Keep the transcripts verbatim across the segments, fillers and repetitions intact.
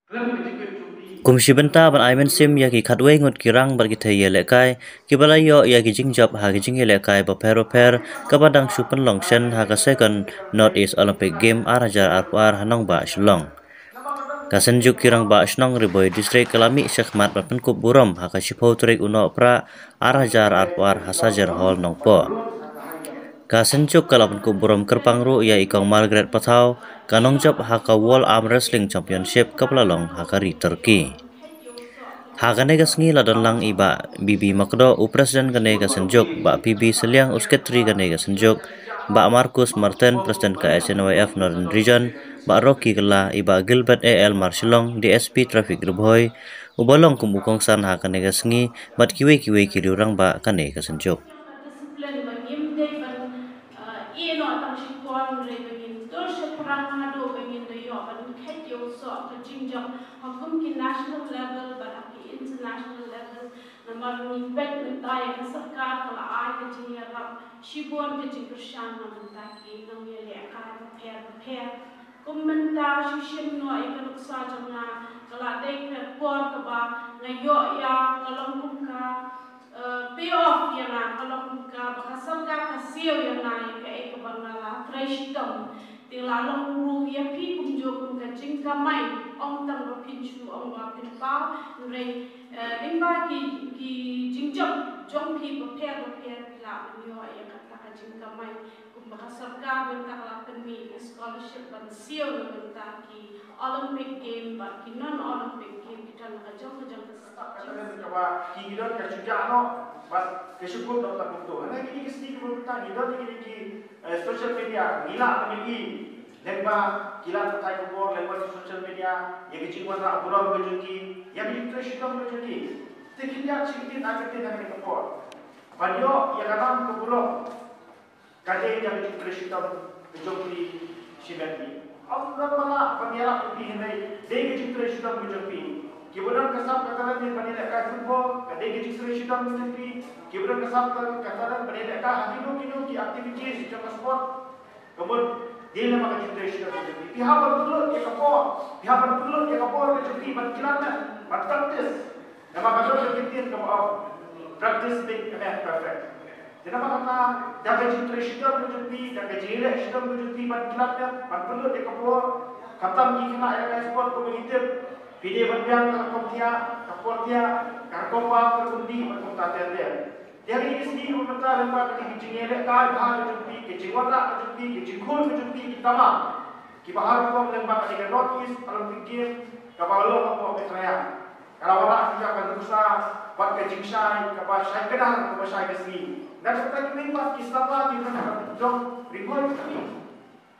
Kum shi bynta ban ai mynsiem ïa ki khatwei ngut ki rang bad ki thei ïalehkai kiba la ïoh ïa ki jingjop ha ki jingïalehkai bapher bapher kaba dang shu pynlong shen ha ka Second North East Olympic Game ar hajar arphew ar ha nongbah Shillong. Ka Synjuk ki Rangbah Shnong Ri Bhoi District ka la mih shakhmat ban pynkup burom ha ka shiphew tarik u Nohprah ar hajar arphew ar ha Sajer Hall Nongpoh. Ka Synjuk ka la pynkup burom kyrpang ruh ïa i Kong Margaret Pathaw, ka nongjop ha ka World Arm Wrestling Championship kaba la long ha ka ri Turkey. Ha kane ka sngi la don lang i Bah B B Makdoh, u President kane ka Synjuk, Bah P B Sylliang, u Secretary kane ka Synjuk, Bah Marcus Martin, President ka S N Y F Northern Region, Bah Rocky Kylla, i Bah Gilbert A L Marshillong, D S P Traffic Ri Bhoi, uba long kum u kongsan ha kane ka sngi, bad kiwei kiwei ki riew rangbah kane ka Synjuk. Discipline ba ngim dei ban, uh, ïeh noh tang shipor, hynrei ba ngin dur shaphrang haduh ba ngin da ïoh ban kheit ïa u soh ka jingjop ha kum ki national level bad ha ki international level. Namar ngi peit mynta ïa ka sorkar ka la ai ka jingïarap shibun ka jingkyrshan na mynta ki nongïalehkai bapher bapher. Kum mynta shu shim noh ïa ka nuksa jong nga, ka la dei ka por kaba nga ïoh ïa ka long kum ka, eh, pay off ïa nga, ka long kum ka ba ka sorkar ka siew ïa nga ïa kaei kaba nga la trei shitom. Te la long ruh ïa phi kumjuh kum ka jingkamai, ym tang ba phin shu ong ba phin paw, hynrei, eh, lyngba ki, ki jingjop jong phi bapher bapher phi lah ban ïoh ïa kata ka jingkamai. Kumba ka sorkar mynta ka la pynmih ïa ka scholarship ban siew na bynta ki Olympic Game bad ki non-Olympic Game, ki don la ka jong ka jong ka sap. Kaba ki don ka shu jah noh bad ka shu kut noh ta kumto. Hynrei kine ki sngi kiba mynta ngi don kine ki, eh, social media, ngi lah ban ïohi lyngba ki lad pathai khubor, lyngba ki social media, ïa ka jingwanrah burom ka jong ki, ïa ka jingtrei shitom ka jong ki. Te khyndiat shi kyntien ar kyntien ha kane ka por ban ïoh ïa ka nam ka burom. Ka dei ka jingtrei shitom ka jong phi shimet phi. Ym don ba lah ban ïarap ïa phi, hynrei dei ka jingtrei shitom ka jong phi. Kiba don ka sap ka talent ban ïalehkai football, ka dei ka jingtrei shitom ka jong phi. Kiba don ka sap ka talent ban ïalehkai ha kino kino ki activities jong ka sport, ka mut dei namar ka jingtrei shitom ka jong phi. Phi hap ban pynlut ïa ka por, phi hap ban pynlut ïa ka por ka jong phi ban khlad, ban practice. Namar ka don ka ktien kaba ong, practice make a man perfect. Te namar kata, da ka jingtrei shitom ka jong phi, da ka jingïaleh shitom ka jong phi ban khlad, ban pynlut ïa ka por. Khamtam ki khynnah ïalehkai sport kumba ngi tip, phi dei ban biang ka rukom thiah, ka por thiah, ka rukom bam, ka rukom dih bad kumta ter ter. Te ha kine ki sngi ba mynta lyngba kane ka jingïalehkai bha ka jong phi, ka jingwanrah ka jong phi, ka jingkhun ka jong phi, ki tama kiba ha rukom lyngba kane ka North East Olympic Game kaba long hapoh Meghalaya. Ka la wanrah ïa ka nuksa bad ka jingshai kaba shai kdar, kaba shai ka sngi. Na ka bynta kiwei pat ki samla kiba na ka jong Ri Bhoi District.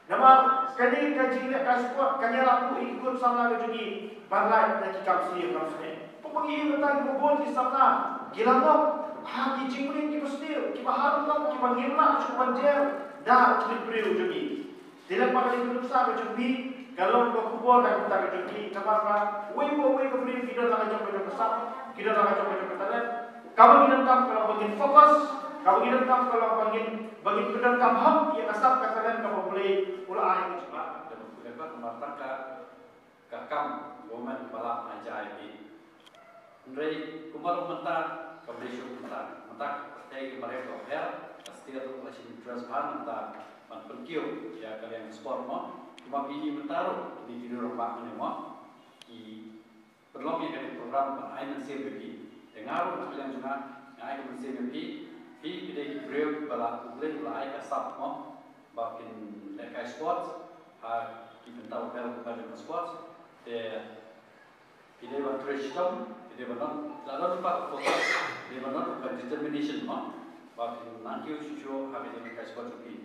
Namar kane ka jingleh ka sport kan ïarap ruh ïa ki khun samla ka jong ngi ban lait na ki kam sniew kam sniew. Pynban ngi ïohi mynta kiba bun ki samla ki la ngop ha ki jingmlien kiba sniew, kiba harum tam, kiba ngim lah shuh ban jer da ki briew jong ngi. Te lyngba kane ka nuksa ka jong phi, ka long ka khubor na ka bynta ka jong phi, namar ba uwei pa uwei ka briew ki don la ka jong ka jong ka sap, ki don la ka jong ka jong ka talent. Kaba ngi donkam ka long ba ngin focus, kaba ngi donkam ka long ba ngin, ba ngin pyndonkam hok ïa ka sap ka talent kaba U Blei u la ai ka jong ngi. Namar tang ka ka kam government ba la ai ja ïa phi. Hynrei kumba long mynta kam dei shuh mynta. Mynta ka pyrthei ka mareh ka pher, ka state ruh ka la shim interest bha mynta ban pynkiew ïa ka liang sport mo. Kumba phi i mynta ruh kine ki rangbah mynne mo, ki pynlong ïa kane ka program ban ai mynsiem ïa phi. Te nga ruh na ka liang jong nga, nga ai ka mynsiem ïa phi. Phi, phi dei ki briew ba la, U Blei u la ai ka sap mo, ba phin lehkai sports ha ki bynta bapher bapher jong ka sports. Te phi dei ban trei shitom, phi dei ban don, la don pat ka focus, phi dei ban don ka determination mo, ba phin nang kiew shuh shuh ha ka jingïalehkai sports jong phi.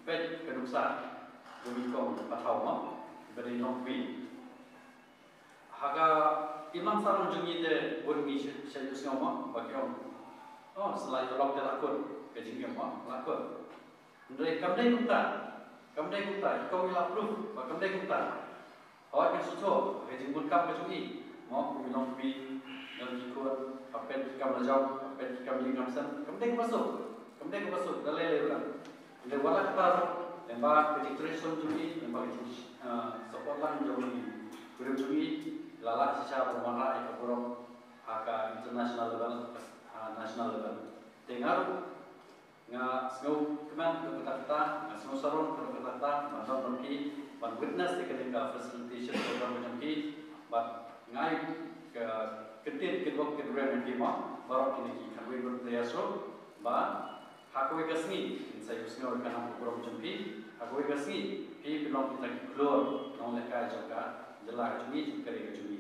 Peit ka nuksa jong i Kong Pathaw mo, ba dei nongkmie. Ha ka imlang sarong jong ngi te bun ngi shu, shu ïohsngew mo, ba ki ong, oh, sa la ïoh lok te la kut, ka jingim mo, la kut. Hynrei kam dei kumta, kam dei kumta, i Kong i la proof ba kam dei kumta. Hooid, ngi sngewthuh ka jingbun kam ka jong i mo, kum i nongkmie, don ki khun, ka peit ki kam la jong, ka peit ki kam ïing kam sem, kam dei kumba suk, kam dei kumba suk da lei lei ruh. Hynrei wat la katta ruh, lyngba ka jingtrei shitom jong i, lyngba ka jing, ah, support lang jong i briew jong i, la lah shisha ban wanrah ïa ka burom ha ka international level, ha national level. Te nga ruh nga sngewkmen haduh katta katta, nga sngew sarong haduh katta katta ban don bad phi, ban witness ïa kane ka facilitation program ka jong phi. Bad nga ai ka kyntien kyndup kynrem ïa phi mo, baroh kine ki khatwei ngut players ruh, ba ha kawei ka sngi kin sa ïohsngew ïa ka nam ka burom jong phi. Ha kawei ka sngi phi phin long kita ki khlur nonglehkai jong ka jylla ka jong ngi, jong ka ri ka jong ngi.